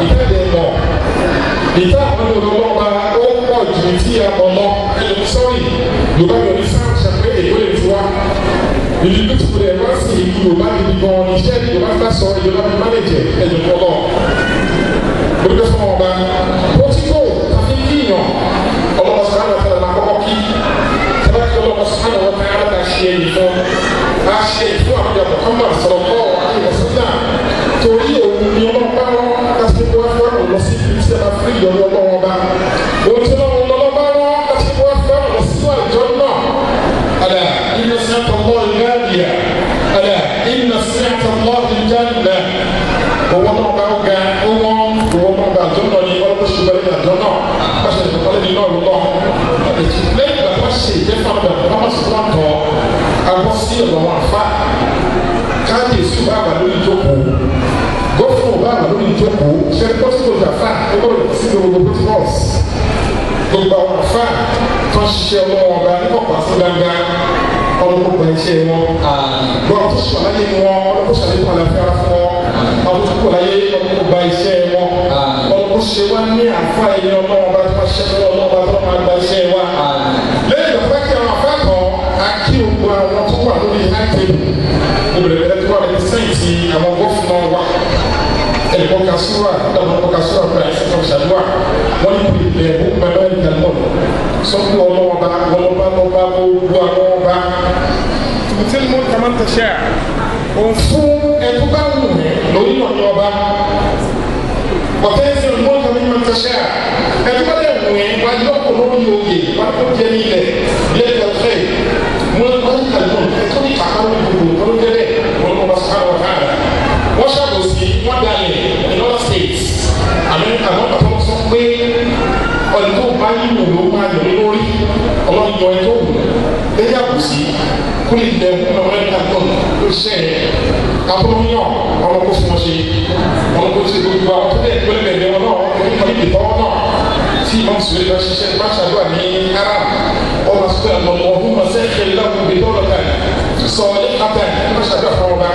Ìtẹ́lẹ̀ mọ̀ ìtẹ́ àwọn olùrànlọ́wọ́ ó pọ̀ ju tí a mọ̀ lọ. Ẹlòmí sọ́rí Yorùbá mi ò ní sáà ṣàpé èkó lè ti wá ìlú tó lè wá sí ìlú Yorùbá gidi gan. Iṣẹ́ Yorùbá fẹ́ sọ Yorùbá mi mánéjẹ ẹ̀yìn kọ́lọ́ olùdó fún ọba pọtíkò tàbí kíyàn ọlọ́mọ sàánù ọ̀tá la kọ́kọ́ kí tàbí kí ọlọ́mọ sàánù ọ̀tá la ṣe èyí fún a ṣe fún àbújá Muhammad sallallahu alaihi wasallam, torí òun ni ọlọ́pàá wọn láti wá fún àwọn lọ sí ibi tí a máa fi ìyọnu ọlọ́wọ́ bá òun tí ọlọ́wọ́ lọ́lọ́pàá wọn láti wá fún àwọn lọ sí àjọ náà. ألا إن سلعة الله غالية، ألا إن سلعة الله الجنة. Owó náà bá ga, owó owó náà bá àjọ náà ní ọlọ́pàá ṣùgbọ́n ní àjọ náà bá ṣe ìfọ̀kọ́lẹ́ ní náà lọ́wọ́. Lẹ́yìn ìgbà tó ṣe ìjẹ́fà náà wọ́n bá sọ wọn tọ́ agbọ́ sí ọ̀dọ̀ wọn àfa káàdì bá wà lórí ìjókòó, gọ́fúnà bá wà lórí ìjókòó, ṣe pọ́sibò àfa ó gbọ́dọ̀ sí gbogbo protocols. Gbogbo àwọn àfa tó ń ṣiṣẹ́ ọlọ́wọ́ ọba nípọ̀pọ̀ àti gbangba, ọlọ́wọ́ gba iṣẹ́ wọn. Gbọ́dọ̀ tó ṣàlàyé wọn, ọlọ́wọ́ ṣàlàyé àlàáfíà fún wọn. Àwọn tó kọ̀ láyé, ọlọ́wọ́ gba iṣẹ́ wọn. Ọlọ́wọ́ ṣe wá ní àfa ẹ̀yẹ ọlọ́wọ́ ọba tó máa ṣiṣẹ́ ọlọ́wọ́ ọba tó máa gba iṣẹ́ wa. Lẹ́yìn ìgbà kí àwọn àfa kan á kí gbogbo àwọn tó wà lórí high table, obìnrin bẹ̀rẹ̀ tó wà ní sẹ́ǹtì àwọn gọ́fúnà wa, ẹ̀kọ́ kasúrà dàbọ̀ ẹ̀kọ́ kasúrà fún ẹ̀sìn kan ṣàdúrà wọ́n ní kò lè ẹ̀kọ́ pẹ̀lú ẹ̀ka náà sọ́kù ọlọ́wọ́ba ọlọ́ba lọ́ba gbogbo àwọn ọba. Tùmùtí mú kàmántàṣà òun fún ẹ̀kọ́ bá wù mí lórí náà ní ọba wọ́tẹ́sí mú kàmántàṣà ẹ̀kọ́ bá dẹ̀ wù mí wá yọkọ̀ lórí oyè wá tó jẹ́ nílẹ̀ lẹ́tọ̀ọ́fẹ́ mú ẹ̀kọ́ ní kàkà lórí gbogbo tó jẹ́ bẹ́ẹ̀ wọ́n lọ́ba sọ́kà wọ́n wọ́n ṣàbòsí, wọ́n dalẹ̀ in other states. Amẹ́ríkà wọ́n pàtó sọ pé ọ̀nà tó bá yín wò ló máa yọ̀ lórí ọlọ́run yọ ẹ tó wù lẹ́yìn àbòsí kó lè dẹ̀ fún Amẹ́ríkà náà ló ṣe é abúlóyàn ọlọ́kó fún wọn ṣe ọlọ́kó ṣe gbogbo àwọn tó dẹ̀ tó lè bẹ̀rẹ̀ wọn náà ní kọ́lí ìtọ́wọ́ náà tí ìmọ̀ sùwé lọ ṣiṣẹ́ bá ṣàdúrà ní Arab ọmọ sùwé ọ̀hún ọ̀sẹ̀ lọ́kùn bí dọ́lọ́tà sọ ní kàtà ní ṣàdúrà fún ọba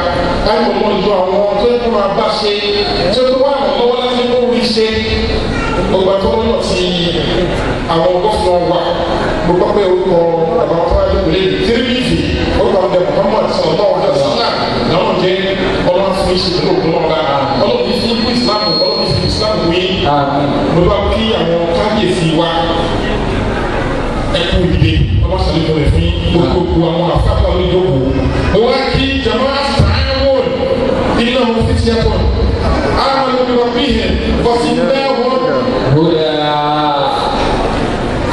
káyọ̀ mọ́ ìjọ àwọn tó yẹ kó máa bá ṣe tí ó tó wà lọ́wọ́ láti kó rí ṣe gbogbo àtọ́wọ́ náà ti àwọn gọ́fúnà wa. Gbogbo pé orúkọ bàbá tó wájú kò lè tírímìtì orúkọ àwọn ọmọdé Muhammad sallallahu alaihi wasallam làwọn jẹ ọlọ́run fún iṣẹ́ ìlú ògùn náà bá ọlọ́run fi ikú ìsìlámù, ọlọ́run fi ìsìlámù wí. Mo bá kí àwọn kábíyèsí wa ẹkú ìdílé ọlọ́run ṣàlùkò rẹ̀ fún gbogbo àwọn afáfá onídjókòó. Mo wá kí jama ta'awun innahum fityatun amanu bi rabbihim wa zidnahum هدى.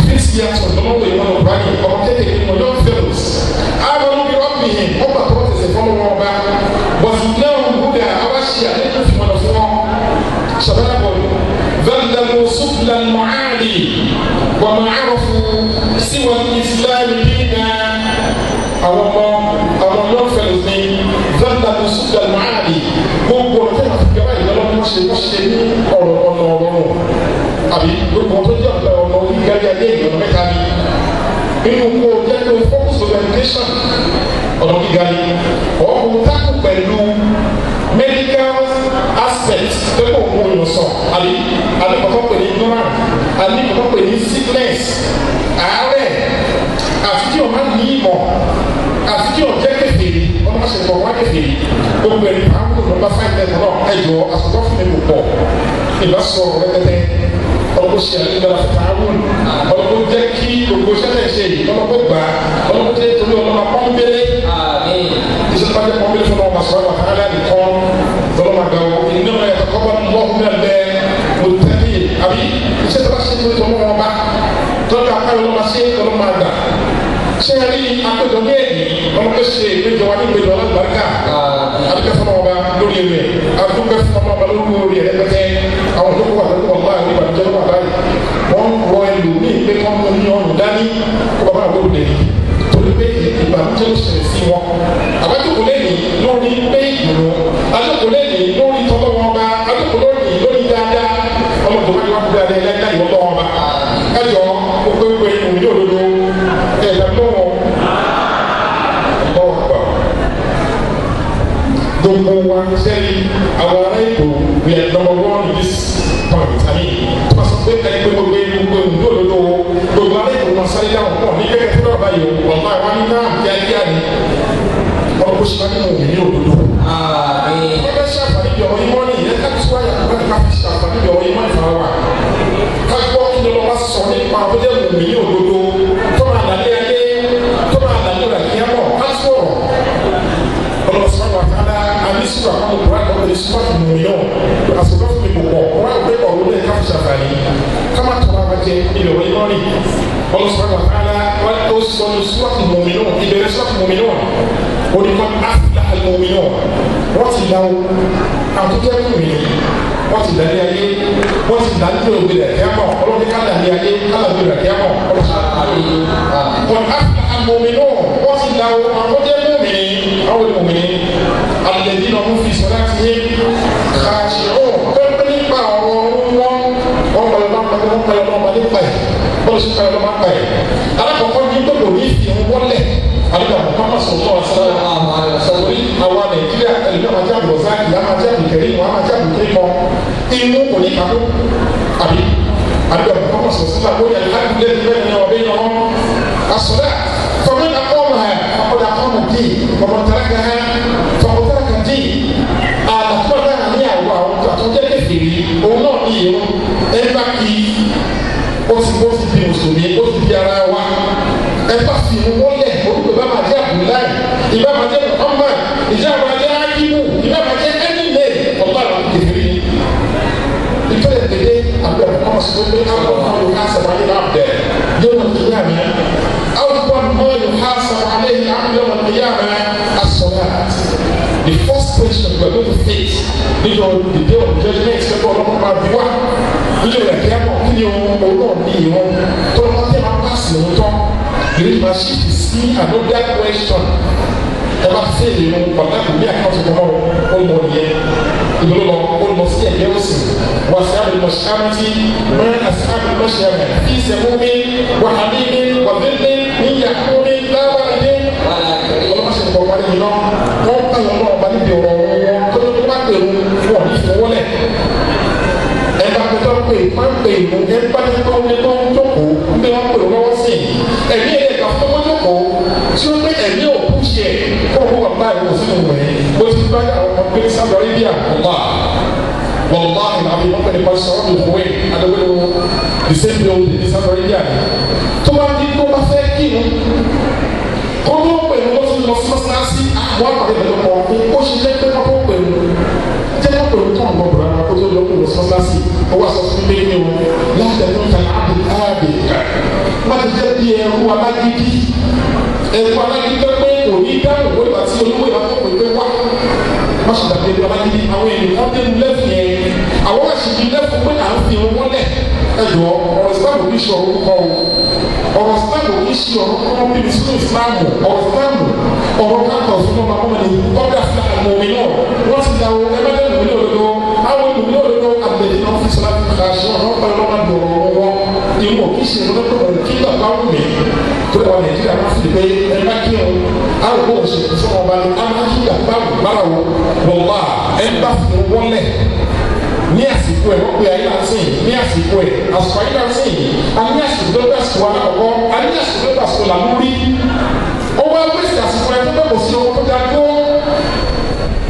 Fityatun lọ́wọ́ ìwọ̀n ọ̀bùránì ọmọ kékeré wọn, young fellows, amanu bi rabbihim, ọgbà tó wọ́n tẹ̀sẹ̀ fọ́lọ́ wọn ọba, wa zidnahum huda, àwa ṣe àlékún fún wọn fún wọn. Shababun dhallalu subla al-ma'ali wa ma arafu siwa al-islam dina. Àwọn ọmọ àwọn young fellows ní dhallalu subla al-ma'ali, gbogbo ọ̀nà tí wọ́n fi gbẹ́wà ìlọ́lọ́ wọ́n ṣe ní ọ̀rọ̀ ọ̀nà ọ̀rọ̀ àbí gbogbo tó jẹ́ ọ̀nà ọ̀nà orígárí ayé ìgbọ̀nà mẹ́ta ni nínú kó o jẹ́ kó o focus on education, ọ̀nà gíga ni ọ̀hún tákù pẹ̀lú medical aspect tó kó o yàn sàn àbí kọ́kọ́ pè ní ignorant àbí kọ́kọ́ pè ní sickness, àárẹ̀, àti kí o má ní ìmọ̀, àti kí o jẹ́ kèfèrí. Wọ́n má ṣe kọ́ wá kèfèrí gbogbo ẹni àwọn kò nọ́mbà five ten náà. Ẹ̀jọ̀ àsọ̀tọ̀ fún mi kò pọ̀ ìbá sọ̀rọ̀ rẹpẹtẹ. Ọlọ́kọ̀ ṣe àlejò àtàwọn ọlọ́kọ̀ jẹ́ kí gbogbo sẹ́lẹ̀ ṣe yìí, ọlọ́kọ̀ gbà, ọlọ́kọ̀ jẹ́ torí ọlọ́mọ pọ́nbélé. آمين. Iṣẹ́ tó bá jẹ́ pọ́nbélé fún ọmọ sọ̀rọ̀ àtàlẹ́ nìkan lọ́lọ́mọ àgbà wọ iná ẹ̀tọ́ kọ́ bá lọ́hùn náà lẹ́ mọ̀tẹ́lẹ̀ àbí iṣẹ́ tó bá ṣe torí tọ́lọ́ wọn bá tọ́jú apá ọlọ́mọ ṣe ọlọ́mọ àgbà ṣé ẹ rí akójọ ní ẹ̀yìn ọlọ́kọ̀ ṣe ìgbẹ́jọ wa ní ìgbẹ́jọ alágbàríkà. Adúpẹ́ fún ọba lórí rẹ̀, adúpẹ́ fún ọba lórí rẹ̀ rẹpẹtẹ. Àwọn olóko wà lóko ọba àwọn ìbànújẹ́ lọ́wọ́ àbáyé wọ́n rọ ẹlòmíì pé kọ́ mú ní ọrùn dání kó bàbá àwọn olùdè yìí torí pé ìbànújẹ́ ló ṣẹlẹ̀ sí wọn. Àbájókòó lẹ́yìn lórí pé ìdùnnú, àjókòó lẹ́yìn lórí tọ́lọ́wọ́n ọba, àjókòó lórí lórí dáadáa ọmọ tó wájú wá kú dáadáa ẹlẹ́dá ìwọ́n tọ́ wọn bá ẹjọ́ ó pé ìwé ní òdodo ẹ̀dá lọ́wọ́ ọ̀pọ̀ gbogbo wa sẹ́yìn àwọn ará Èkó. We are number one in this point. I mean, tó bá sọ pé ẹni pé gbogbo gbogbo ìlú òdodo gbogbo alẹ́ ìlú wọn sáré dáhùn pọ̀ ní kẹ́kẹ́ tó bá báyìí o, ọ̀la ìwà ní náà kíákíá ni ọ̀rọ̀ kó ṣe wá nínú òmìnir òdodo. Àmín. Wọ́n fẹ́ ṣàǹfààní bí ọ̀rọ̀ ìmọ̀ọ́nì yẹn ká tí wáyà kó ká fi ṣàǹfààní bí ọ̀rọ̀ ìmọ̀ọ́nì fara wa. Ká gbọ́ kí ni ọlọ́wà sọ nípa tó jẹ́ òmìnir òdodo tó máa dàlẹ́ ayé tó máa dàlẹ́ ọ̀rọ̀ kíámọ̀ ká sọ̀rọ̀. Ọlọ́wà sọ̀rọ̀ àtàlà àmísùrù àkọ́kọ́ kúrò àkọ́kọ́ lè sọ́ọ̀tì mùmíyàn àsọ̀tọ̀ fún mi kò pọ̀ wọ́n á gbé ọ̀rọ̀ lóye ká fi ṣàǹfààní ká má tọ́ra wa jẹ ilẹ̀ ọ̀rọ̀ ìmọ̀ọ́nì. Ọlọ́wà sọ̀rọ̀ àtàlà wọ́n ó sọ ní sọ́ọ̀tì mùmíyàn ìbẹ̀rẹ̀ sọ́ọ̀tì mùmíyàn oníkan afla almu'minun wọ́n ti da o àtúntẹ́ kùnrin wọ́n ti dàlẹ́ ayé wọ́n ti dàlẹ́ òbí rẹ̀ kẹ́mọ̀ ọlọ́dún ká dàlẹ́ ayé ká dàlẹ́ òbí rẹ̀ kẹ́mọ̀ Àmín. ọlọ́dún afla almu'minun wọ́n ti da o àtúntẹ́ mùmìnì àwọn mùmìnì alladhina hum fi salatihim khashi'un pẹ́pẹ́ nípa ọ̀rọ̀ wọn wọ́n pẹ̀lú ọlọ́mọ pẹ̀lú ọlọ́mọ nípa ẹ̀ bọ́lá sí pẹ̀lú ọlọ́mọ nípa ẹ̀ alákọ̀ọ́kọ́ ní gbogbo ní fi wọlé àdúgbò Muhammad sallallahu alaihi wasallam Sallallahu alaihi wasallam. torí àwa Nàìjíríà ẹlẹ́dàá máa jẹ́ àbùrọ̀sáàkì á máa jẹ́ àbùkẹ́rì wọn á máa jẹ́ àbùkẹ́rì mọ́ inú kò ní kakó àbí àdúgbò Muhammad sallallahu alaihi wasallam ó yẹ alhamdulilayi bẹ́ẹ̀ ni ọ̀bẹ yẹn wọn asọ̀rọ̀ faman aqamaha faqad aqama ad-din wa man tarakaha faqad taraka ad-din àlàfo náà ní àwọn àwọn àtúnjẹ́ kẹfìrí òun náà ní ìrún ẹ bá kí ó ti ó ti di mùsùlùmí ó ti di ara wa ẹ bá fi mú wọlé orúkọ ìbá máa jẹ Abdullahi ìbá máa jẹ Muhammad ìjá máa jẹ Akibu ìbá máa jẹ ẹni lè ọba àwọn kẹfìrí ìtọ́lẹ̀ tẹ̀lé àbúrò ọmọ sọ̀rọ̀ pé àwọn ọmọ yóò ká sọ̀rọ̀ ayé náà bẹ̀ yóò mọ̀ kíyà mi àwọn ọmọ yóò ká sọ̀rọ̀ ayé náà yóò mọ̀ kíyà mi asọ̀rọ̀. The first question we are going to face níjọ́ the day of judgment ṣẹ́kọ̀ ọlọ́mọ máa bí wá níjọ́ ìyá kí á mọ̀ kí ni òun òun náà ní ìwọ̀n tó lọ́wọ́ tẹ́ máa pàṣẹ òun tán lè máa shift sí another question ẹ bá fẹ́ ìrún pàtàkì ní àkáǹtì kan náà ó lọ nìyẹn ìlú lọ ó lọ sí ẹ̀yẹ òsì wà sí àbí mọ̀ṣáàmùtì mẹ́ àti àbí mọ̀ṣáàmù fi sẹ̀múmi wà hàmímí wà bíbí níyàkúmi lábàdé Wala karim. ọlọ́mọṣẹ́ nǹkan ọba nìyí náà wọ́n bá yọ ọlọ́run ọba níbi ọ̀rọ̀ wọn tó ló bá pè wọn wọn ní ìfowólẹ̀ ẹ bá pè tó pè má pè mú ẹ bá ní tó ní tó ń jókòó ní wọn pè lọ́wọ́ sí i ẹ̀mí ẹ̀ ká fọwọ́ jókòó tí ó pé ẹ̀mí ò kú ṣe kó o wà báyìí kò sínú wẹ̀ mo ti bá àwọn ọmọ pé Saudi Arabia ọ̀la wàláhì àbí wọn pẹ̀lú pàṣẹ sọ̀rọ̀ mi kúwé adéwélo the same building ní Saudi Arabia tó bá ní tó bá fẹ́ kí n kó tó pẹ̀lú ló ti lọ sí mọ́sálásí àwọn àpàdé pẹ̀lú ọkọ̀ ó ṣe jẹ́ pé kó pẹ̀lú jẹ́ kó pẹ̀lú tó ń bọ̀ bọ̀rọ̀ ara kó tó lọ kó lọ sí mọ́sálásí ó wà sọ fún mi ní o láti ẹnu ta àbí àbí má ti jẹ́ bí ẹrú alágídí ẹrú alágídí tó pé kò ní dáhùn ó ìgbà tí olówó ìbá tó pè pé wá má ṣe dàbí ẹrú alágídí àwọn ènìyàn kan dénú lẹ́fù yẹn àwọn àṣìbí lẹ́fù pé à ń fi wọn wọlé ẹ̀jọ̀ ọ̀rọ̀ ìsìlámù kì í ṣe ọ̀rọ̀ orúkọ o ọ̀rọ̀ ìsìlámù kì í ṣe ọ̀rọ̀ kọ́mọ́ bíbí sínú ìsìlámù ọ̀rọ̀ ìsìlámù ọ̀rọ̀ kákọ̀ fún ọmọ ọmọ ní ọ̀gá fúlàmù mi náà wọ́n ti da o ẹgbẹ́ mi ní òdodo àwọn ènìyàn ní òdodo àgbẹ̀dẹ̀ náà fi sọ́lá fi kà ṣe ọ̀rọ̀ pẹ̀lú ọmọ dọ̀rọ̀ wọn ìwọ̀n kì í ṣe ọ̀rọ̀ tó kọ̀ kí bàbá wù mí tó wà Nàìjíríà máa fi pé ẹ bá kí o àwọn kò ṣe sọ́mọ ọba ní amájú bàbá wù bára wò wọ́n ẹ bá fi wọlé ní àsìkò ẹ̀ wọ́n pe ayé náà sìn ní àsìkò ẹ̀ àsìkò ayé náà sìn a ní àsìkò tó bá àsìkò alákọ̀ọ́kọ́ a ní àsìkò tó bá àsìkò làlúrí ó wá wíṣì àsìkò ẹ̀ tó bá kò sí owó tó ga tó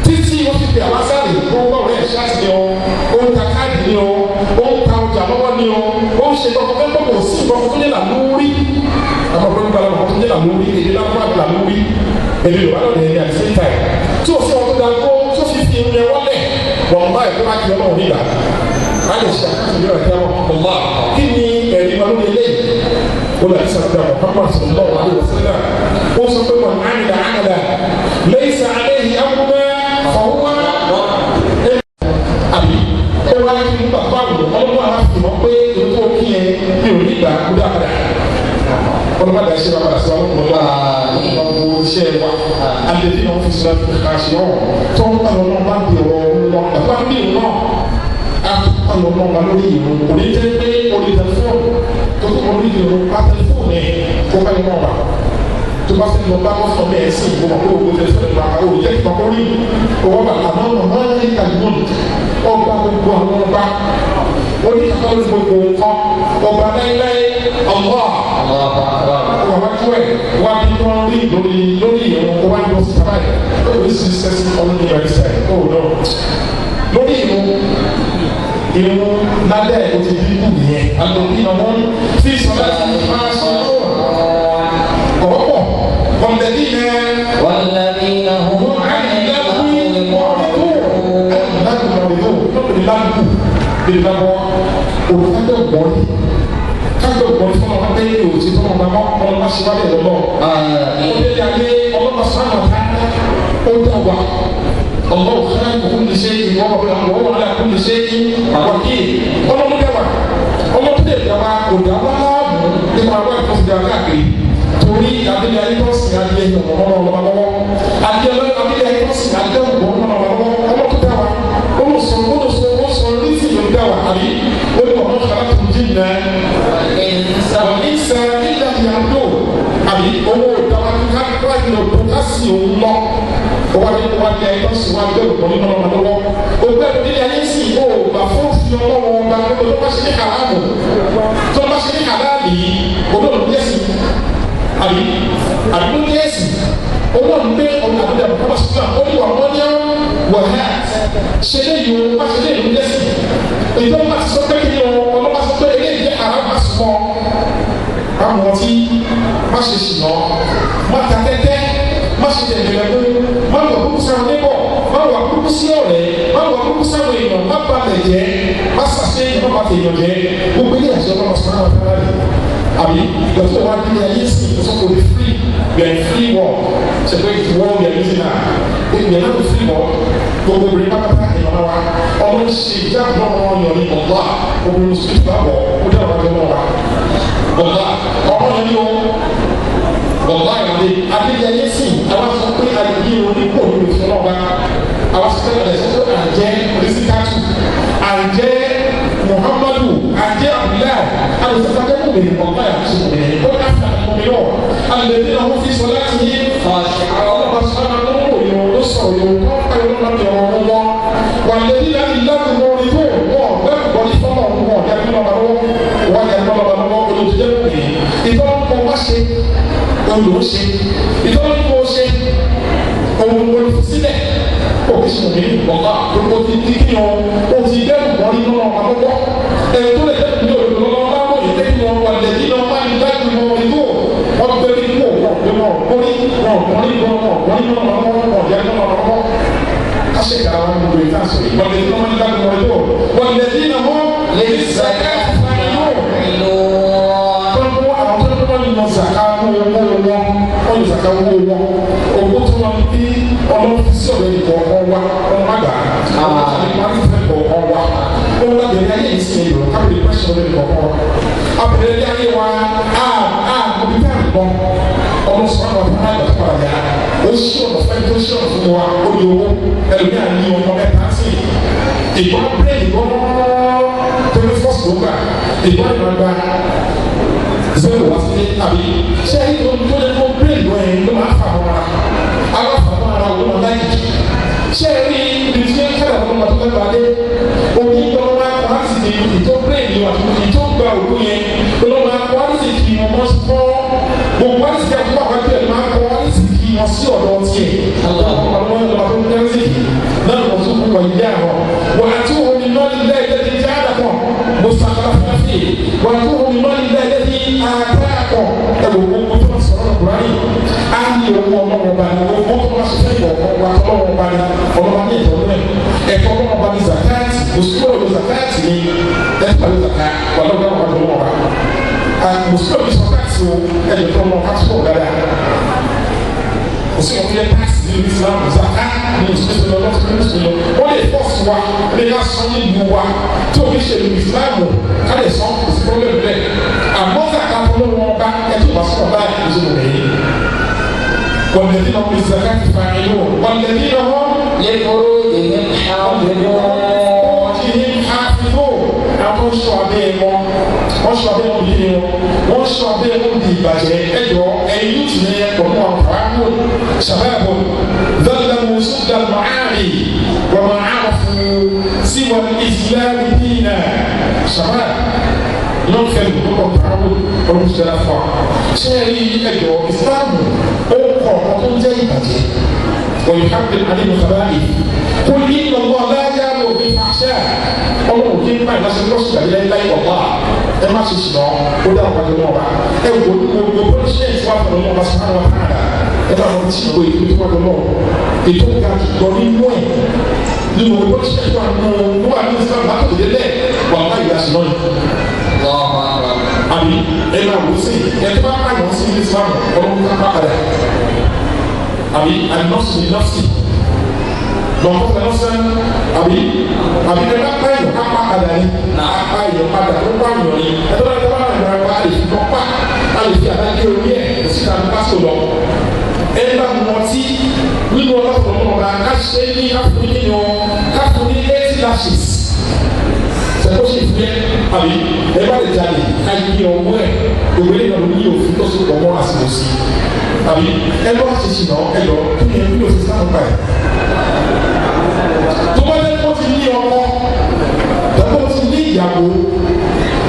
títí ó fi pè àlásàlè ó ń bá ọ̀rẹ́ ẹ̀ ṣáàtì ni o ó ń ta káàdì ni o ó ń ta ọjà lọ́wọ́ ni o ó ń ṣe kọ́kọ́ fẹ́ kò sí ìkọ́kọ́ tó ní làlúrí àwọn ọ̀rọ̀ nípa làwọn tó ní làlúrí èdè lápá làlúrí èdè Yorùbá lọ́dẹ̀ ẹ̀mí at the same time tí o fi ọ̀rọ̀ tó ga tó tó fi fi ìrìn ẹ̀ wọlé wàlláhi tó bá kí ọlọ́run nígbà á lè ṣe àkóso ìlú àti àwọn ọ̀la kí ni ẹ̀rí wa lórí eléyìí ó lọ sí àbúrò Muhammad sallallahu alaihi wasallam ó sọ pé wọn àmìlà àmàlà laysa alayhi amruna fahuwa àbí ó wá kí nígbà tó àwọn ọlọ́run àwọn fi mọ̀ pé ètò òkì yẹn mi ò ní gbà kó dá padà ọlọ́mọdé àṣẹ wa padà sí wa lọ́kùnrin wa ọmọ iṣẹ́ wa alẹ́bí náà fi sọ àṣẹ ọ̀ tó ń bá lọ́nà bá di ọ̀rọ̀ wọn bàbá mi náà á bá lọ́nà bá lórí ìrún kò ní jẹ́ pé orí tẹlifóònù tó tó orí ìrún bá tẹlifóònù ẹ̀ kó bá yẹn náà bá tó bá fẹ́ lọ bá wọn sọ bẹ́ẹ̀ sí ìwọ kó o tẹlifóònù bá o jẹ́ kí ọkọ rí owó bá àmọ́ ọmọ ní kàlímọ́nù ọba gbogbo àwọn ọba tó ní gbogbo nǹkan, ọba láíláí, Allah. Allahu akbar. Wà wá tó ẹ̀ wá bí wọ́n rí lórí ìrún, ó wá yọ sí báyìí, ó lè sí sẹ́sì ọdún ní ìgbà ìsẹ̀ ó lọ lórí ìrún lábẹ́ ò ti dínkù nìyẹn. Àlòkí ọmọ tí sọlá ti máa sọ ọ̀pọ̀ ọ̀lẹ́dí yẹn. والذين هم عن اللغو معرضون. آمين. الله خالق كل شيء وهو على كل شيء وكيل. Ọlọ́run dá wa, ọlọ́run dẹ̀ dá wa, kò dá wa láàmú nípa àwọn ìfọ̀sídà káàkiri torí abilé ayé tó sìn adìyẹ ọmọ ọlọ́ba lọ́wọ́, adìyẹ abilé ayé tó sìn adìyẹ ọmọ ọlọ́ba lọ́wọ́. Ọlọ́run tó dá wa, olùsọ olùsọ olùsọ létí ló dá wa, àbí olùkọ́ kàlá tó dín náà والإنس ìsẹ ilẹ̀ ìyàndó, àbí owó dáwàkíkà ní ọdún ká sì ń lọ wọ́n ní ẹ̀yọ́ sì wọ́n adé òkú nínú ọmọ lọ́wọ́ ògbẹ́ ní ayé sì ó gbà fún fi ọlọ́wọ́ ọba gbogbo tó bá ṣe ní haramu, tó bá ṣe ní halali yìí, olóòlù ní ẹ̀sìn, àbí ló ní ẹ̀sìn olóòlù gbé ọ̀nà àbúdá bàbá sùnà ó ní wà wọ́n ní wọ̀hẹ́ ṣe léyìí o bá ṣe léyìí ní ẹ̀sìn ìjọba bá ti sọ pé kí ni ọlọ́ba sọ pé eléyìí jẹ́ haramu àsùnmọ́ má mọtí, má ṣe ṣìnà, má ta tẹ́tẹ́, má ṣe tẹ̀lé, má wà kúkú sáwọn níbọ̀, má wà kúkú sí ọ̀rẹ́, má wà kúkú sáwọn èèyàn, má balẹ̀ jẹ́, má ṣàṣe, má bà tèèyàn jẹ́. Gbogbo ilé àṣẹ ọlọ́mọ sọ́nà wà fẹ́rẹ́ rẹ̀, àbí ìgbàtí wọn á ayé sí ìsọkò ní free. We are in free world. Ṣe pé the world we are using now, we are not in free world. Gbogbo obìnrin pátápátá, èèyàn wa, ọmọ ń ṣe ìjáàbù náà, wọn yàn ní ọ̀la obìnrin mùsùlùmí bá wọ̀ ó dẹ́ ọ̀rọ̀ àjọyọ̀ wa wọ̀lá ọmọ yẹn ni ó wọ̀lá ìwádìí adéyẹyẹ sì. Àwọn sọ pé ayé oníkó nínú ìfún náà bá àwọn sọ pé ẹ̀ sọ pé àjẹ́ rizikatu, àjẹ́ Muhammadu, àjẹ́ Abdullahi alùpùpù mi wọ̀lá yàtọ̀ mi ó ká fún mi náà alùpùpù náà wọ́n fi sọ láti yé ọlọ́pàá sọ́nà ló ń wòye ló sọ̀rọ̀ yòó kọ́ káyọ̀ lọ́nà tó ọ̀rọ̀ wọn wà lẹ́yìn láti láti mọ orin tó wọ́n bẹ́ẹ̀ bọ́ ní fọ́nà wọn yà kí lọ́ba lọ́wọ́ wọ́n yà kí lọ́ba lọ́wọ́ olùdíje pè é. Ìtọ́nù kọ́ wá ṣe òun ló ṣe, ìtọ́nù kọ́ ṣe òun olùsílẹ̀ òkè sùn ní ọ̀gá gbogbo ti di kí wọn o ti dẹ́rù wọ́n nínú ọmọ àkọ́kọ́ ẹ̀ tó lè dẹ́rù ní òdòdó lọ́wọ́ bá wọ̀ yìí lẹ́yìn wọn wà lẹ́yìn náà má ní dájú wọn ní tó wọ́n gbé ní kó wọ́n gbé wọn kórí wọn kórí wọn wọn ní wọn wọn wọn yẹ wọn wọn kásẹ̀ kàrà wọn gbogbo yìí káṣọ yìí wọ́n lẹ́yìn náà má ní dájú wọn ní tó wọ́n lẹ́yìn náà wọ́n lè zaka فاعلون. àwọn tó ń lọ zaka owó wọn, wọ́n lè zaka owó wọn, owó tó wọn bí ọlọ́run fi sí ọ̀rẹ́ ìkọ̀ọ̀kan wa ọmọ àgbà àwọn àti ìfẹ́ kọ̀ọ̀kan wa ó ń lábẹ̀rẹ̀ ayé yìí sí ìlú kábìlì pẹ́sẹ̀ ọ̀rẹ́ ìkọ̀ọ̀kan wa abẹ̀rẹ̀ ayé wa a a òbí tá à ń gbọ́ ọmọ sọ̀rọ̀ ọ̀tá náà gbà tó padà yá ó ṣí ọ̀nà fẹ́ tó ṣí ọ̀nà fún wa ó di owó ẹlòmíà ní ọmọ mẹ́ta sí ìgbọ́n bírèdì gbọ́n tó ní fọ́ọ̀sì ló gbà ìgbọ́n ìgbà zero wá sí àbí ṣé ẹni tó tó lè kó bírèdì wọn yẹn ló máa fà wọn ara àwọn fà wọn ara wọn máa láyé. Ṣé ẹni ibi tí ń kẹ́lẹ̀ fún ọmọ tó fẹ́ gbàdé omi tó máa kọ́ àti ti ìtó bírèdì wọn àti ìtó gba òkú yẹn ló máa kọ́ àti ti wọn mọ́ fọ́ gbogbo àti ti àkókò àkókò ẹ̀ máa kọ́ àti ti wọn sí ọ̀dọ̀ tiẹ̀ ọmọ ọmọ tó ń tẹ́sí náà lọ sún fún wọn ìyá wọn wà á tún omi náà nílẹ̀ ẹ̀jẹ̀ ti jẹ́ àdàpọ̀ mùsàlùfáàfì wà á tún omi náà nílẹ̀ ẹ̀jẹ̀ ti àdàpọ̀ ẹ̀wò gbogbo tó ń sọ̀rọ̀ kúránì á ní owó ọlọ́mọba ní owó tó máa ṣiṣẹ́ ìwọ̀ wa ọlọ́mọba ní ọlọ́mọba ní ìtọ́jú ẹ̀ ẹ̀kọ́ ọlọ́mọba ní zakati mùsùlùmí zakati ní ẹ̀fọ́ ní zakati wà lọ́dọ̀ ọlọ́mọba mùsùlùmí zakati o ẹ̀jẹ̀ tó lọ́ kátó dáadáa òsì ọ̀fi ẹ̀ tax ní Islam zaka ní ìsúnṣe lọ lọ́sùn ní ìsúnṣe lọ wọ́n lè fọ́ọ̀sì wa lè ká sọ ní ìlú wa tí òfin ṣe ìlú Islam ká lè sọ kò sí problem bẹ́ẹ̀ àmọ́ zaka tó ló wọn bá ẹ tó bá sọ̀rọ̀ báyìí kò sí lò lẹ́yìn. والذين هم للزكاة فاعلون والذين هم لفروجهم حافظون. فروجهم حافظون. Àwọn sọ abẹ́ wọn, wọ́n sọ abẹ́ wọn yìí wọn, wọ́n sọ abẹ́ wọn di ìbàjẹ́. Ẹjọ́ ẹ̀yìn yóò ti ní pọ̀nú àwọn fàákùn sàbẹ̀bọ̀ dọ́làmù sùdàmù àmì wọ́n máa àrùfù sí wọn ìsìlámù dínà sàbẹ̀. Imam Fẹ́mi ló kọ́ káwọ́ ọdún ṣẹlẹ̀ fún wa. Ṣé ẹ rí ẹjọ́ ìsìláàmù ó kọ̀ ọ̀kan tó ń jẹ́ ìbàjẹ́? Wọ́n yóò hàpẹ́ alẹ́ mọ̀tàbá yìí. Kó ní ìlọ́wọ́ aláyá ló bí fàṣẹ. Ọmọ òkè ń báyìí lọ́sẹ̀ lọ́sẹ̀ láyé láyé ọ̀la. Ẹ má ṣe ṣìnà ó dá ọ̀pá jọ náà wá. Ẹ wò ó gbogbo pọ́níṣẹ́ǹtì wà fún ọmọ ọba sùpárọ̀ wà káàdà. Ẹ bá wọn tí ìwé ìlú tó wà jọ náà. Ètò ga jùlọ nínú ẹ̀ nínú pọ́níṣẹ́ǹtì wà nínú wà nínú Islam látòkè délẹ̀ wà láyé àṣìná yìí. Allahu Akbar. Àbí ẹ máa wò ó sí ẹ tó bá pààyàn sí ní Islam ọlọ́run ká bá padà. Àbí ànọ́sì ní nọ́ọ̀sì lọ́kọ́ nọ́ọ̀sì àbí àbí ẹ bá pààyàn ká pa padà ní apààyàn padà tó pààyàn ní ẹ tó bá tó bá pààyàn pa lè fi kọ́ pa a lè fi àdájọ́ orí ẹ̀ kò sí ká pásítọ̀ lọ. Ẹ bá mọtí nínú ọlọ́pàá ọba ká ṣe ní káfíń nínú káfíń ní 80 lashes sẹ́kọ̀sì fúnẹ́ àbí ẹ bá lè jalè ká yí ọwọ́ ẹ̀ gbogbo ẹ̀yìn ọ̀rọ̀ ní òfin tó so pọ̀ mọ́ àsìkò sí àbí ẹ bá ṣe ṣìnà ẹ lọ kí ni ẹ bí òfin sáà ń pa ẹ̀. Tó bá jẹ́ kó ti ní ọkọ tàbí ó ti ní ìyàwó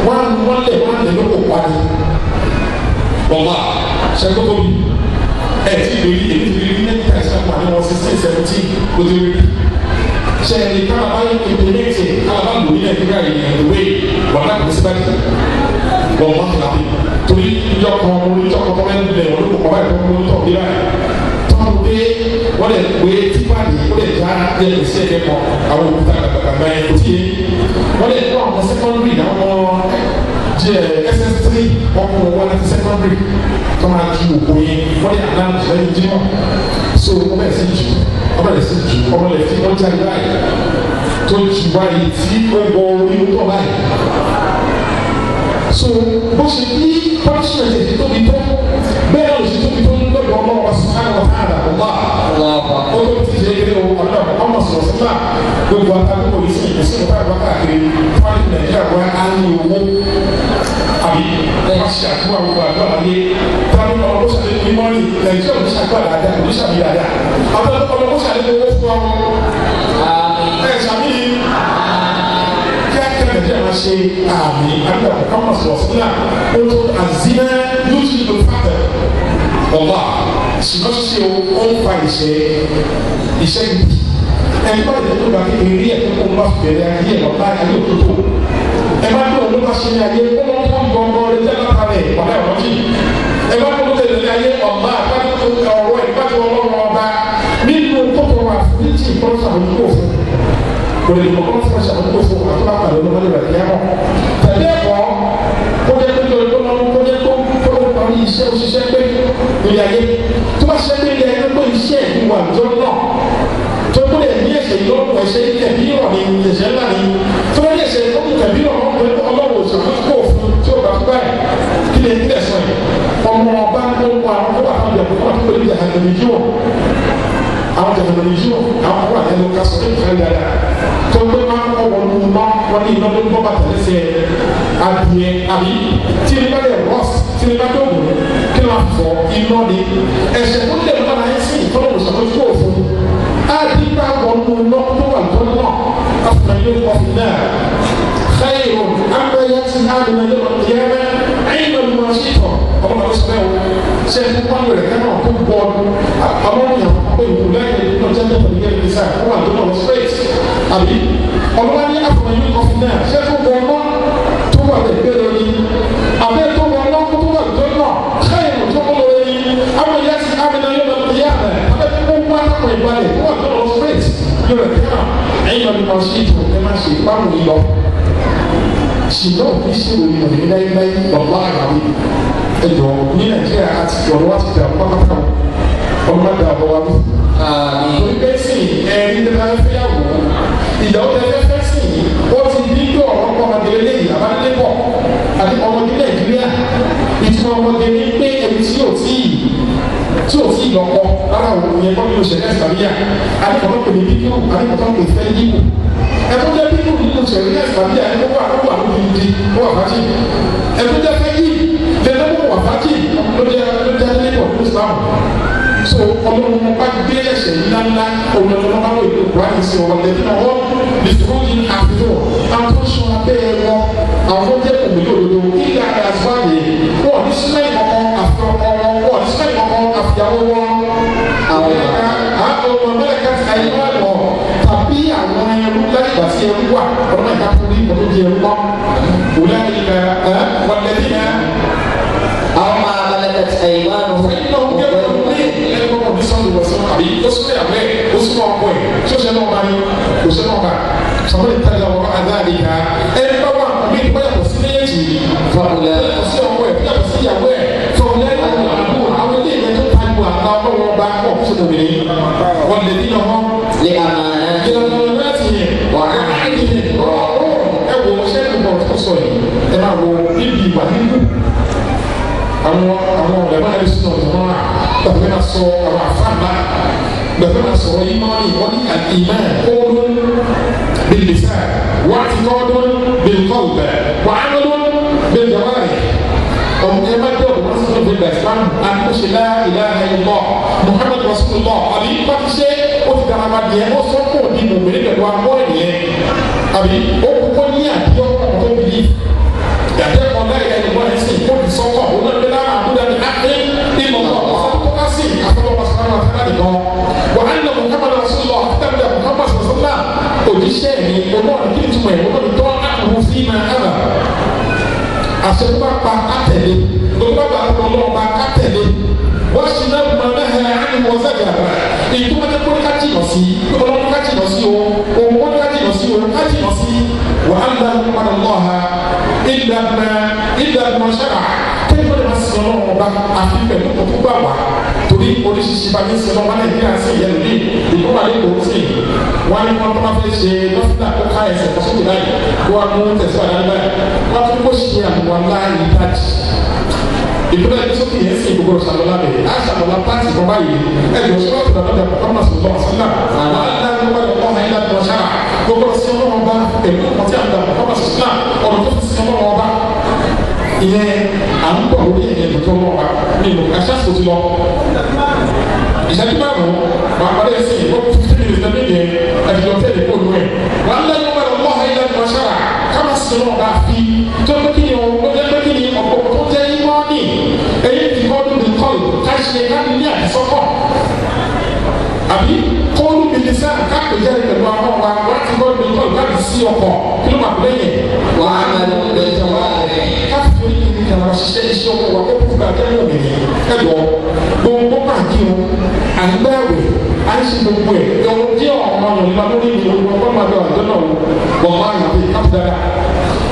wọ́n á wọ́n lẹ̀ wọ́n á lẹ̀ lóko pa ni. Bọ̀wá ṣẹ́kọ̀ tóbi ẹ̀ tí ìrírí èmi ti rí many times náà pàdé wọn 16 17 kó ti rí ṣe ẹni kára bá yẹ implement kára bá lò ní Nàìjíríà yìí in the way wà á kò sí báyìí wọ́n má fi láti torí ìjọ kan orí ìjọ kan tọ́lẹ̀ ń lẹ̀ wọ́n ló kọ̀ báyìí tó ń tọ̀ bí báyìí tọ́nu pé wọ́n lè pé tipa ní wọ́n lè já yẹ kò sí ẹ̀kẹ́ kan àwọn òkúta gbàgbàgbà yẹn kò tí yé wọ́n lè kó àwọn secondary àwọn jẹ SS3 wọ́n kó wọn láti secondary tó máa ju òkú yẹn wọ́n lè announce lẹ́yìn jímọ̀ so wọ́n bẹ̀rẹ̀ sí jù wọ́n bẹ̀rẹ̀ sí jù ọmọ lè fi wọ́n jáde báyìí tó jù báyìí tí ó wọ orí tó báyìí so bó ṣe ní punishment èyí tóbi tó bẹ́ẹ̀ ló ṣe tóbi tó ń lọ́dọ̀ ọmọ wa subhanahu wa ta'ala ọ̀la Allahu Akbar. ó tó ti ṣe é o ọ̀dọ̀ ọmọ sọ̀rọ̀ sílá gbogbo àtàkùn yìí sì kò sí ìfọ̀ àgbà káàkiri fáwọn Nàìjíríà wá á ní owó àbí wọ́n ṣe àdúrà gbogbo àdúrà láyé táwọn ọmọ ṣàlẹ̀ ní mọ́rin Nàìjíríà ò ní ṣàdúrà dáadáa kò ní ṣàbí dáadáa àwọn ọmọ ṣàlẹ̀ owó fún ọ Àmín. ẹ̀ ṣàbí kíákíá Nàìjíríà máa ṣe àmì àdúrà ọmọ sọ̀rọ̀ sílá ó tó àzínà yóò tún lò fàtẹ̀ ọ̀la ṣùgbọ́n ṣíṣe o ó ń fa ìṣe ìṣe gidi ẹni bá lè tó bá kékeré ẹ̀ tó kó ń bá bẹ̀rẹ̀ ayé ẹ̀ lọ́ba ayé òtótó ẹ bá tó ló bá ṣe ní ayé kó wọ́n kó gbọ̀ngàn rẹ̀ tẹ́ láta rẹ̀ ọ̀la ìrántí ẹ bá tó tẹ̀lé ní ayé ọ̀la àbájọ ọ̀rọ̀ ẹ̀ bá tó ọlọ́run ọba nínú kókó àforíjì kọ́ńtà àbójúkò fún kò lè mọ̀ kọ́ńtà àbójúkò fún àtúbà pàdé ọlọ́mọdé rẹ̀ kí á mọ̀ tẹ̀lé ẹ̀kọ́ kó jẹ́ pé kó jẹ́ kó kó parí iṣẹ́ òṣìṣẹ́ pé lórí ayé tó bá ṣiṣẹ́ pé ilé ayé pé iṣẹ́ ìwà àjọ náà tó kó lè ní ẹ̀ṣẹ̀ ìlọ́pọ̀ ẹ̀ṣẹ̀ tẹ̀bí rọ̀ ní ẹ̀ṣẹ̀ ńlá ni tó bá ní ẹ̀ṣẹ̀ ìlọ́pọ̀ tẹ̀bí rọ̀ ní ọlọ́wọ́ òṣàkóso fún tí ó bá tó báyìí kí lè ní ẹ̀sán yìí ọmọ ọba ń kó àwọn kó àwọn ìyàwó kó àwọn tó lè jàǹdà yìí wọ̀ àwọn jàǹdà yìí wọ̀ àwọn kó àwọn ẹlòmíkà sọ ní ìfẹ́ dáadáa tó gbé máa ń kọ́ wọn nù ná wọn ní iná ló ń bọ́ bàtà lẹ́sẹ̀ adìẹ àbí tí ní bá dẹ̀ rọ́ọ̀sì tí ní bá dọ̀gùn kí ló máa fọ iná ni ẹ̀ṣẹ̀ tó lè lọ́la ẹ̀ sí ìtọ́nà òṣàkóso òfin àdìgbà wọnú iná tó wà lọ́nà afúnà yóò kọ́ fún náà xeyìrò amẹ́yẹ ti àdìmọ̀ yóò yẹ́mẹ́ ẹ̀yìn ló máa ṣe tọ̀ ọmọ náà sọ bẹ́ẹ̀ o ṣe é fún pálọ̀ rẹ̀ kẹ́nà kó bọ́ ọmọ yẹn pé ìlú lẹ́yìn nínú jẹ́jẹ́ pẹ̀lú yẹn ní sáà kó wà lọ́nà lọ straight àbí ọmọ wa ní afúnà yóò kọ́ fún náà ṣe fún wọn náà tó wà lè gbé lórí abẹ́ tó wọn náà tó wà lọ́nà xeyìrò tó kọ́ lórí amẹ́yẹ ti àdìmọ̀ yóò yẹ́mẹ́ abẹ́ tó wà lọ́nà ìbalẹ̀ tó wà lọ́nà straight yóò rẹ̀ kẹ́nà ẹ̀yìn lọ́nà máa ṣe ìtò ẹ máa ṣe ìpamọ́ yìí lọ. Ṣùgbọ́n òbí ṣe òní òní láíláí ọ̀la àgbàwí. Ẹ jọ ní Nàìjíríà àti ọ̀rọ̀ wa ti dà pátápátá ọmọ má da ọ̀rọ̀ wa rú. Àmín. Torí pé sì ẹ̀rí tẹ bá fẹ́ yàwó ìyàwó tẹ fẹ́ fẹ́ sì ó ti ní bí ọ̀rọ̀ kọ́ ọmọdé lélẹ́yìí àbálẹ́pọ̀ àti ọmọdé Nàìjíríà ìtumọ̀ ọmọdé ní pé ẹni tí ò tíì tí o ti lọ́kọ rárá o yẹ kọ́ nínú sẹ̀ríà ìsìlámíyà àdìkọ̀tọ̀ pè ní bíkú àdìkọ̀tọ̀ pè fẹ́ yíwò ẹ̀tọ́ jẹ́ bíkú nínú sẹ̀ríà ìsìlámíyà ẹ̀tọ́ wà ó wà lóbi di ó wà fájì ẹ̀tọ́ jẹ́ fẹ́ yí lẹ́nu ó wà fájì ló jẹ́ ló jẹ́ lẹ́kọ̀ọ́ nínú Islam so ọlọ́run bá gbé ẹ̀ṣẹ̀ ńláńlá ọlọ́run bá wọ ìlú kúránì sí ọwọ́ lẹ́bí náà wọ́n lè dúró ní àfihàn àwọn tó ń sọ abẹ́ wọn àwọn tó jẹ́ òmìnir òdodo súnmọ́ ọkọ ẹ̀ ṣọ́ṣẹ́ náà bá ní kò ṣe náà bá sọmọdé tẹ́lẹ̀ wọ́n adáàdìkà ẹni bá wà mí ní báyà kò sí méjì فأولئك sí ọkọ ẹ̀ báyà kò sí ìyàwó ẹ̀ fọwọ́lẹ́ àwọn àwọn ilé ìgbẹ́ tó tayọ àgbà ọlọ́wọ́ bá pọ̀ sínú obìnrin wọn lè dín ọmọ لأماناتهم ìlànà láti yẹn ẹ wo ṣé ẹ bọ̀ tó sọ yìí ẹ máa wo níbi ìwà nínú àwọn ọ̀rẹ́ máa ń sọ ọ̀dọ̀ náà gbàgbé máa sọ àwọn àfáàmà gbàgbé máa sọ̀rọ̀ ìmọ̀ọ́nì wọ́n ní àìmọ́ kóòdùn bìlìsà wà á ti kọ́ọ̀dùn bìlìkọ́ọ̀bẹ̀ wà á lọ́dún bìlìjàwárì ọmọ ẹ má dé ọ̀dọ̀ wọn sọ̀rọ̀ bìlì islam àtúnṣe la ilaha illallah muhammad rasulullah àbí pàṣẹ ṣe ó ti dára ma diẹ ó sọ kó di mòmìnir pẹ̀lú akọ́ ẹ̀ àbí ó kókó ní àdéhùn ọkọ̀ tó bìlì yàtọ̀ ẹ̀kọ́ náà yẹ ẹ̀kọ́ ẹ̀ sìn kó di sọ́kọ̀ òun náà gbéra àbúdá ní akéé ìmọ̀ ọ̀sán ká sí àfọwọ́ sọ́kọ̀ àfẹ́rẹ́ nìkan wà á nà Muhammad rasulullah àfẹ́rẹ́ Muhammad rasulullah òjíṣẹ́ mi olóòrùn kí ni túmọ̀ ẹ̀ olóòrùn tó àkùrù sí máa àbà àṣẹ tó bá pa kátẹ̀lé tó bá bá ọlọ́run bá kátẹ̀lé wọ́n ṣe náà mọ̀ náà ẹ̀ á ní wọ́n sẹ́gà èyí tó bá jẹ́ kó ká jìnà sí ọlọ́run ká jìnà sí o òun kó ká jìnà sí o ká jìnà sí wà á lọ padà lọ́ ha ìdàgbà ìdàgbà ṣẹ́ra kéwòn lè má sin ọlọ́run ọba àfi pẹ̀lú kókó gbà wá torí oríṣiríṣi bá ní sin ọlọ́run Nàìjíríà sí ìyẹn lórí ìlú wà lẹ́kọ̀ọ́ sí wọn ni wọn tó máa fẹ́ ṣe dókítà kó ká ẹsẹ̀ kó sókè báyìí kó wọn mú tẹ̀síwájú báyìí wọn tún kó ṣe àwọn aláìní dájì ìpínlẹ̀ ẹni sókè yẹn sì gbogbo ṣàlọ́lá bẹ̀ á ṣàlọ́lá pàtì kan báyìí ẹ̀jọ̀ ṣọlá tó dàgbà dàgbà kọ́ máa sọ̀rọ̀ sílá wàhálà ṣáà gbogbo sí ọlọ́run ọba pẹ̀lú ọkọ̀ tí a ń dàgbà kọ́ máa sọ̀rọ̀ sílá ọ̀rọ̀ tó fi sí ọlọ́run ọba ìyẹn à ń bọ̀ lórí ẹ̀yẹ tó lọ́wọ́ wa nínú aṣáṣe ti lọ ìṣẹ́jú márùn-ún wà á parí ẹ̀sìn ìwọ́n 15 minutes lẹ́nu ìyẹn ẹ̀fìjọ tẹ̀lé kó lu ẹ̀ wà á lẹ́nu wọn lọ́wọ́ ayé lẹ́nu ọ̀ṣára káma sí ọlọ́run bá fi tó pé kí ni o ó jẹ́ pé kí ni ọ̀pọ̀ tó jẹ́ ìmọ̀ọ́nì èyí ti kọ́ ló di kọ́ọ̀lù ká ṣe ká ní àdìsọ́kọ̀ àbí kọ́ọ̀lù bìbí sá ká pè jẹ́ pẹ̀lú àwọn wa wọ́n ti kọ́ọ̀lù bí kọ́ọ̀lù láti sí ọkọ̀ kí ló máa pè lẹ́yìn وعمل بالجوارح ká fi orí kiri kan wá ṣiṣẹ́ iṣẹ́ ọkọ̀ wa kó kúkú àjẹ́ òmìnir ẹ̀dọ̀ gbogbo pàǹkì wọn à ń gbààwẹ̀ à ń ṣe gbogbo ẹ̀ ẹ̀wọ̀n tí ọ̀rọ̀ ọ̀nà lórí ìlú ọgbọ́n máa bẹ ọ̀dọ́ náà wọ̀ máa yàn pé káfíńdára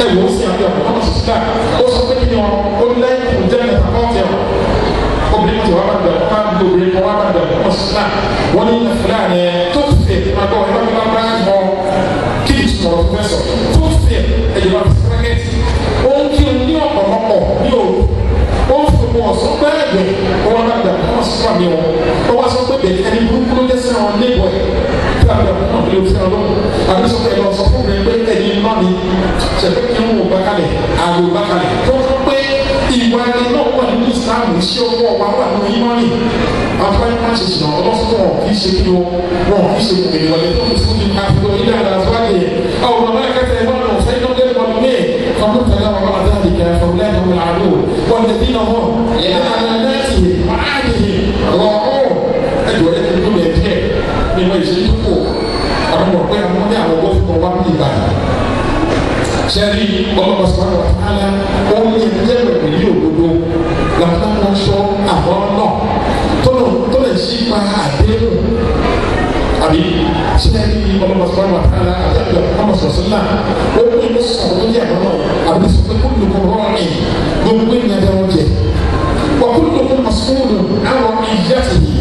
ẹ̀wọ̀n ó sì àbí ọ̀pọ̀ ọmọ sísá ó sọ pé kí ni wọn ó lẹ́yìn kò jẹ́ mẹ́ta kọ́ọ̀tì ọ̀ obìnrin tí wọ́n bá bẹ̀ ọ́ máa ń lo obìnrin kan wọ́n bá bẹ̀ ọmọ sísá wọ́n ní fúlàní tó fè máa gbọ́ ẹ̀ bá bá mọ kí ni ìtumọ̀ ọ̀rọ̀ fẹ́ sọ tó fè ẹ̀yìn bá fi sẹ́kẹ̀tì ó ń kí ní ọ̀pọ̀lọpọ̀ ní òru ó ń fi wọn sọ pé ẹ̀gbẹ́ wọn bá bẹ̀ ọmọ sísá mi wọn ó wá sọ pé bẹ̀ ẹni burúkú ló jẹ́ sí àwọn níbọ̀ ẹ̀ tí a bẹ̀ ọmọ mi ò fi ọlọ́run àbí sọ pé ẹ lọ sọ fún mi pé ẹni náà ni ṣẹ̀fẹ̀ kí n wò bá kalẹ̀ àwò bá kalẹ̀ tó fún pé ìwà ẹni náà wà nínú ìsìlámù iṣẹ́ ọwọ́ wa wà nínú ìmọ̀ọ́nì afẹ́rẹ́ má ṣe ṣìnà ọlọ́sùn wọn kì í ṣe kí wọn wọn kì í ṣe kòkòrò ìwọlé tó ń fún mi àfihàn ilé àlàáfíà àwọn ọmọ ẹ̀kẹ́tẹ̀ ẹ̀gbọ́n náà fẹ́ iná lẹ́nu ọdún mẹ́ẹ̀ fọwọ́n tẹ̀lé àwọn ọmọ àdáàlì فأولئك هم العادون والذين هم لأماناتهم وعهدهم راعون ẹjọ ẹ ti lóye díẹ̀ nínú ìṣẹ́jú kù àwọn ọmọ pé àwọn ní àwọn ọgbọ́n fún wa ní Ìbàdàn sẹ́rí ọlọ́pàá sọ̀rọ̀ àtàlà ó ní ẹgbẹ́ pẹ̀lú òdodo làwọn náà sọ àwọn náà tó lè ṣí pa àdéhùn àbí sẹ́rí ọlọ́pàá sọ̀rọ̀ àtàlà àtàlà ọmọ sọ̀rọ̀ náà ó ní ló sọ̀rọ̀ lórí àwọn náà àbí sọ pé kúlùkù rọ́ọ̀nì gbogbo ìyẹn dẹ́rọ̀ jẹ wà kúlùkù mas'ulun àwọn ìyá tìyí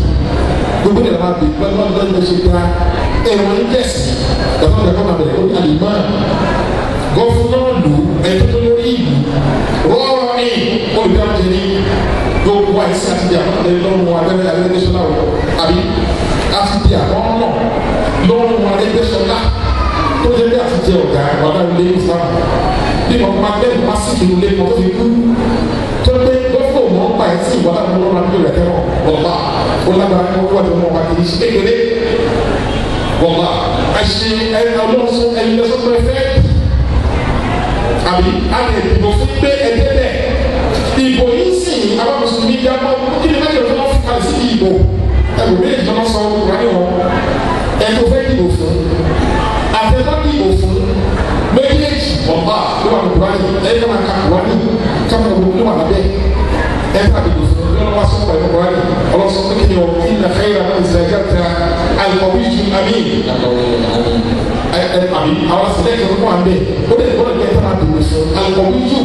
gbogbo ìyẹn máa bè gbọ́dọ̀ lọ́dọ̀ ṣe gba ẹ̀rọ ìjẹ̀sì lọ́dọ̀ lọ́dọ̀ máa bẹ̀rẹ̀ ó ní àlùmọ́ gọfúnọ́ọ̀lù ẹ̀tọ́ lórí ìlú rọ́ọ̀rì olùdájẹ́ ní gbogbo àìsí àti di àwọn ọ̀dẹ́ lọ́rùn abẹ́rẹ́ abẹ́rẹ́sọ́lá o àbí àti di àwọn ọ̀nà lọ́rùn abẹ́rẹ́sọ́lá tó jẹ́ bí àti jẹ ọ̀gá wàhálà ilé Islam bí wọ́n máa bẹ́ẹ̀ máa sì kìlú lé wọn tó fi kú tó pé gọ́fọ̀ mọ́ pa ẹ̀ sí ìwádà mọ́ lọ́rùn abẹ́rẹ́ rẹ̀ kẹ́rọ̀ wọ́lá ó lágbára kó wọ́n ti mọ́ wa kì í ṣe kékeré wọ́lá àṣe ẹ̀ ọlọ́sọ ẹ̀yìn lọ́sọ̀tọ̀ ẹ̀fẹ́ àbí àti ìdìbò fún pé ẹgbẹ́ bẹ́ẹ̀ ìbò yìí sì àwọn mùsùlùmí yá mọ́ kí ni mẹ́jọ tó wọ́n fi kalẹ̀ sí ìbò ẹ̀bùn méjì tó wọ́n sọ wáyé wọn ẹ̀tọ́ fẹ́ dìbò fún àtẹ̀tọ́ dìbò fún méjèèjì ọ̀bá ló wà ní kúránì ẹ̀yẹ́ máa ka kúránì káwọn ọmọ ló wà lábẹ́ ẹ̀fọ́ àdìbò fún lọ́wọ́ wá sọ́kọ̀ ẹ̀fọ́ kúránì ọlọ́sọ pé kí ni ọ ìnà fẹ́yà ìsàjáta Alikọ̀wé àmì ẹ ẹ àbí àwọn sílẹ̀ kẹ́ kó wà bẹ́ẹ̀ ó lè gbọ́dọ̀ kẹ́ tán àdùnnú fún alikọ̀wé yù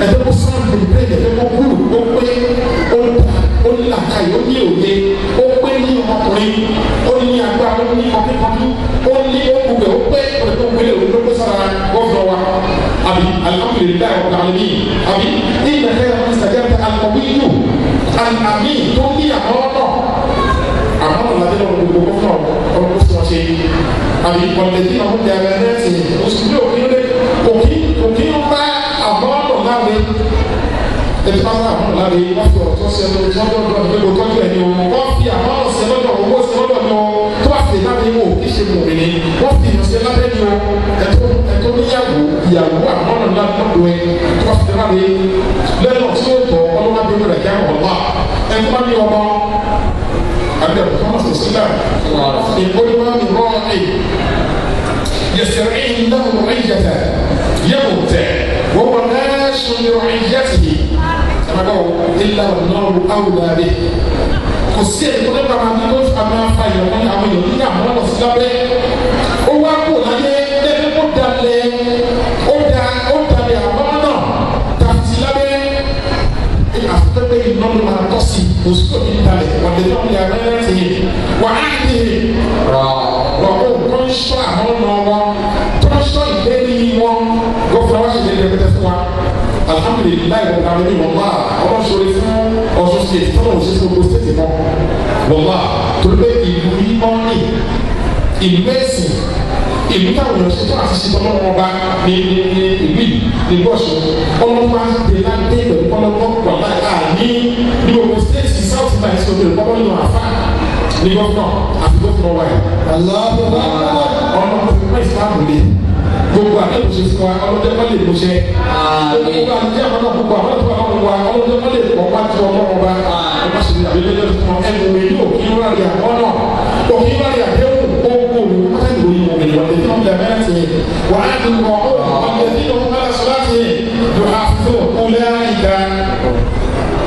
ẹ̀dẹ́ kó sáà lè bẹ́ẹ̀ ẹ̀dẹ́ kó kúrò ó pé ó ó ní làákàyè, ó ní òye, ó pé ní ọmọkùnrin, ó ní agbára, ó ní ọkùnrin, ó ní okùnbẹ̀, ó pé ó lè tó gbélé òun ló pé sára gọ́fúnà wa, àbí? Alhamdulillahi rabbil alamin, àbí? Ìgbà kẹ́yà fún sàgẹ́ntà alikọ̀wé yù àmì tó ní àwọn ọ̀nà àmọ́ ọ̀làdé lọ́wọ́ gbogbo gómìnà ọ̀rọ̀ tó ṣe àbí ọ̀lẹ́dí náà ń bẹ ẹ̀rẹ́ ẹ̀sìn mùsùlùmí òkè lé òkè òkè ń bá àmọ́ ọ̀nà láre ẹbí bá bá àmọ́ ọ̀nà láre. Wọ́n fi ọ̀tọ́ sí ẹnu tọ́jú ọ̀dọ́ ní gbogbo tọ́jú ẹni o. Wọ́n fi àmọ́ ọ̀nà sí lọ́dọ̀, owó sí lọ́dọ̀ ni o. Tó bá fi lábẹ́ wọn òkè ṣe mọ̀ mí ni wọ́n fi ìyàn sí lábẹ́ ni o. Ẹ̀tọ́ ẹ̀tọ́ níyàwó ìyàwó àmọ́ ọ̀nà lọ́dọ̀ ẹ̀ tó bá fi lábẹ́ lẹ́nu tí ó tọ́ ọlọ́wọ́ bí ó rẹ̀ kí á wọ̀ ẹ̀tọ́ bá ní ọmọ àbí Muhammad sallam ìkólúwà ní rọ́ọ̀ì يسترعيه له رعيته يموت وهو ناش لرعيته كما قالوا إلا والنار أولى به. Kò sí ẹni tó nípa máa ní tó máa fa ìyọ̀kọ́ ní àwọn èèyàn ní àwọn ọ̀nà sí lábẹ́ ó wá kó láyé lẹ́nu ó dalẹ̀ ó da ó dalẹ̀ àwọn náà tàbí lábẹ́ àfẹ́fẹ́ iná ló máa tọ́ sí oṣù tó ní dalẹ̀ wọ́n lè tọ́ ní abẹ́rẹ́ tì í wà á ní wọ́n kó tó ń sọ àwọn ọ̀nà wọn tó ń sọ ìlérí wọn. Gọ́fúnà wá sì lè rẹpẹtẹ fún wa. Alhamdulillahi wọ́n kàwé ní wọ́n bá ọmọ sọ̀rọ̀ fún Ọ̀ṣun State tọ́lọ̀ òṣìṣẹ́ gbogbo state mọ́ wọ́n bá torí pé ìlú yìí mọ́ ní ìlú ẹ̀sìn, ìlú táwọn èèyàn ṣe tó àti ṣe tọ́lọ́ wọn bá ní ìlú yìí ní Ọ̀ṣun ọlọ́pàá dé ládé pẹ̀lú ọlọ́pàá wà láì ní ní gbogbo state south nine sọ pé ọlọ́pàá nínú àfa ní gọ́fúnà àti gọ́fúnà wáyé. Allahu Akbar. Ọlọ́pàá fi pẹ́ ìsìlámù lé gbogbo àdéhùn ṣe fún wa ọlọ́jọ́ kọ́ lè múṣẹ́ gbogbo àti àwọn náà gbogbo àwọn tó wà lọ́wọ́ wa ọlọ́jọ́ kọ́ lè pọ̀ wá tí ọlọ́wọ́ wa ọba ṣe ní àbílẹ̀ fún ọ ẹnu mi ní òkè wá rí àwọn náà òkè wá rí àdéhùn gbogbo olùkọ́tà ìròyìn òmìnira lè tán lẹ́mẹ́tì wà á ti wọ̀ ọ́ ọ̀lẹ́dí ọ̀hún aláṣọ́láṣí yóò kúlẹ̀ ìdá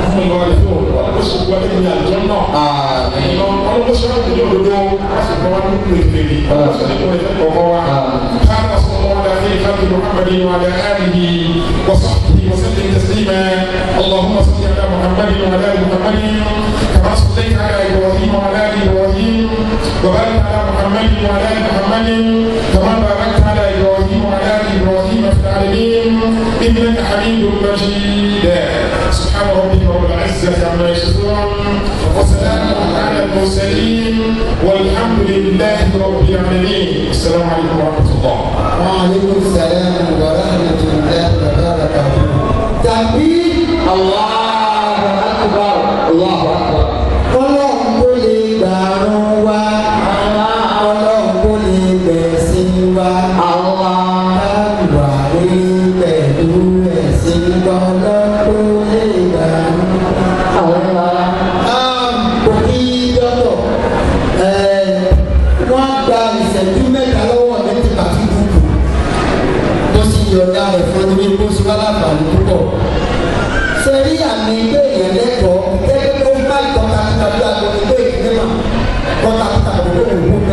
ọmọ ìwà rẹ̀ fún ọlọ́dún wọlé ní àjọ náà ọlọ́dún ní òdodo wọ́n sì kọ́ wá ní ìpele kọ̀ọ̀kọ́ wa. هذا صلى الله على خير خلق محمد وعلى آله وصحبه وسلم تسليما. اللهم صل على محمد وعلى آل محمد كما صليت على إبراهيم وعلى آل إبراهيم، وبارك على محمد وعلى آل محمد كما باركت على إبراهيم وعلى آل إبراهيم في العالمين إنك حميد مجيد. سبحان ربك رب العزة عما يصفون وسلام على المرسلين والحمد لله رب العالمين. السلام عليكم ورحمة الله. وعليكم السلام ورحمة الله وبركاته. تكبير. الله أكبر، الله أكبر. Ọlọ́run kò lè gbàrún wa. Ọlọ́run kò lè gbẹ̀sìn wa. الله. Káwà rí pẹ̀lú ẹ̀sìn, ọlọ́run kò lè gbàrún. الله. Kò kí dọ́tọ̀ wọ́n gba ìṣẹ́jú 3 lọ́wọ́ mi ti pàtí kúkú mo sì yọ̀ọ̀dà rẹ̀ fún mi kó sì wá láǹfààní púpọ̀. Ṣe rí àmì pé èèyàn lẹ́kọ̀ọ́ gẹ́gẹ́ tó bá ìtọ́ka nípa bí aago ní pé ìdílé mà kọ́ta kọ́ta kò tó kò